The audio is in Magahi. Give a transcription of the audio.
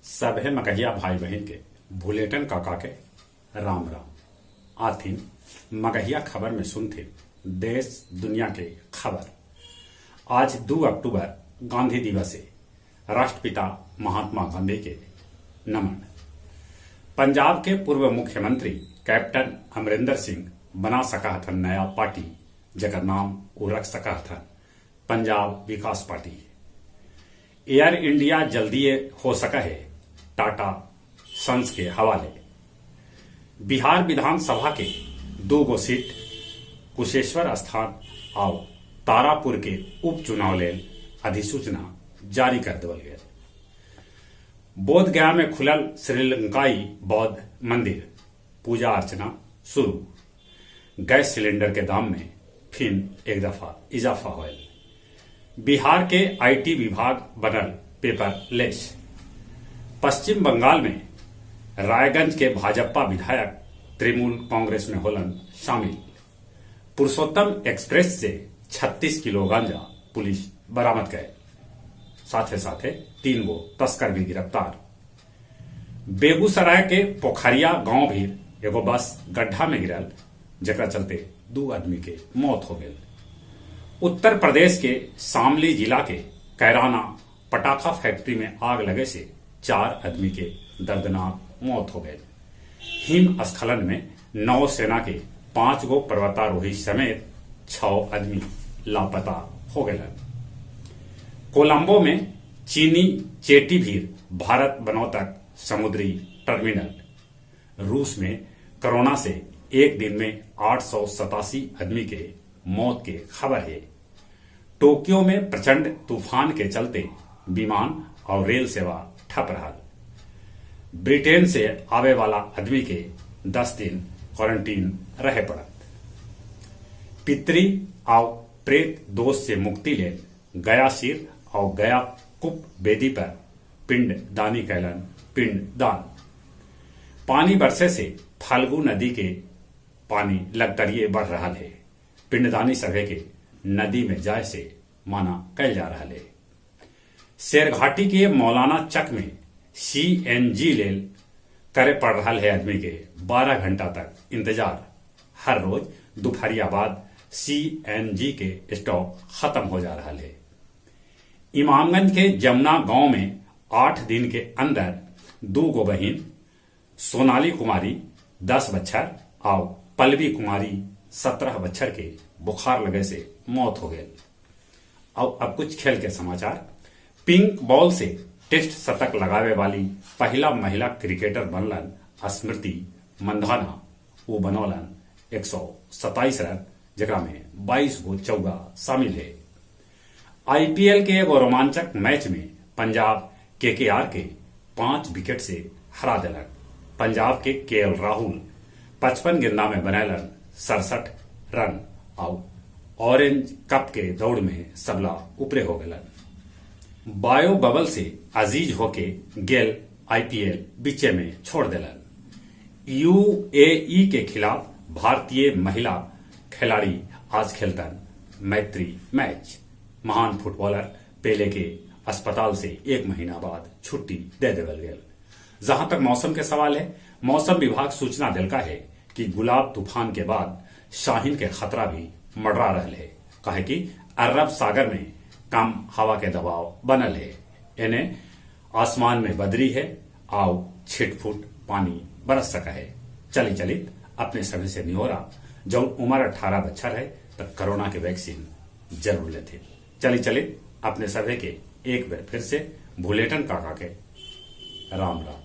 सभे मगहिया भाई बहिन के भुलेटन काका के राम राम। आथिन मगहिया खबर में सुनथिन देश दुनिया के खबर। आज 2 अक्टूबर गांधी दिवस है। राष्ट्रपिता महात्मा गांधी के नमन। पंजाब के पूर्व मुख्यमंत्री कैप्टन अमरिंदर सिंह बना सका हथन नया पार्टी, जकर नाम वो रख सका हथन पंजाब विकास पार्टी। एयर इंडिया जल्दी हो सका है टाटा सन्स के हवाले। बिहार विधानसभा के 2 सीट कुशेश्वर स्थान और तारापुर के उपचुनाव लेल अधिसूचना जारी कर देवल गया। बोध गया में खुलल श्रीलंकाई बौद्ध मंदिर, पूजा अर्चना शुरू। गैस सिलेंडर के दाम में फिर एक दफा इजाफा होयल। बिहार के IT विभाग बनल पेपर लेस। पश्चिम बंगाल में रायगंज के भाजपा विधायक तृणमूल कांग्रेस में होलन शामिल। पुरुषोत्तम एक्सप्रेस से 36 किलो गांजा पुलिस बरामद करे, साथे साथे 3 गो तस्कर भी गिरफ्तार। बेगूसराय के पोखरिया गांव भी एगो बस गड्ढा में गिरल, जकरा चलते 2 आदमी के मौत हो गई। उत्तर प्रदेश के शामली जिला के कैराना पटाखा फैक्ट्री में आग लगे से 4 आदमी के दर्दनाक मौत हो गई। हिमस्खलन में नौसेना के 5 गो पर्वतारोही समेत 6 आदमी लापता हो गए। कोलंबो में चीनी चेटी भीर भारत बनौतक समुद्री टर्मिनल। रूस में कोरोना से एक दिन में 887 आदमी के मौत के खबर है। टोक्यो में प्रचंड तूफान के चलते विमान और रेल सेवा ठप रहा। ब्रिटेन से आवे वाला आदमी के 10 दिन क्वारंटीन रहे पड़त। पितृ और प्रेत दोष से मुक्ति ले गया सिर और गया कुप वेदी पर पिंड दानी कैलन पिंड दान। पानी बरसे से फाल्गु नदी के पानी लगतरिये बढ़ रहा है। पिंडदानी सभे के नदी में जाए से माना कैल जा रहा है। शेरघाटी के मौलाना चक में CNG लेल करे पड़ रहा है आदमी के 12 घंटा तक इंतजार। हर रोज दोपहरिया बाद CNG के स्टॉक खत्म हो जा रहा है। इमामगंज के जमुना गांव में 8 दिन के अंदर 2 गो बहिन सोनाली कुमारी 10 बच्छर और पलवी कुमारी 17 बच्छर के बुखार लगे से मौत हो गई। और अब कुछ खेल के समाचार। पिंक बॉल से टेस्ट शतक लगावे वाली पहला महिला क्रिकेटर बनलन स्मृति मंधाना। वो बनौलन 127 रन, जकरा में 22 गो चौका शामिल है। IPL के एगो रोमांचक मैच में पंजाब KKR के 5 विकेट से हरा दिलक। पंजाब के KL Rahul 55 गेंदा में बनैलन 67 रन और ऑरेंज कप के दौड़ में सबला ऊपरे हो गलन। बायो बबल से अजीज होके गेल IPL बीचे में छोड़ दिलन। UAE के खिलाफ भारतीय महिला खिलाड़ी आज खेलतन मैत्री मैच। महान फुटबॉलर पेले के अस्पताल से 1 महीना बाद छुट्टी दे देवल गेल। जहां तक मौसम के सवाल है, मौसम विभाग सूचना दिलका है कि गुलाब तूफान के बाद शाहीन के खतरा भी मडरा रहा है, काहे कि अरब सागर में कम हवा के दबाव बनल है। एने आसमान में बदरी है आव छिटफुट पानी बरस सका है। चली चलित अपने सभी से निहोरा, जो उम्र 18 बच्छर है तब कोरोना के वैक्सीन जरूर लेते। चली चलित अपने सभी के एक बार फिर से भुलेटन काका के राम राम।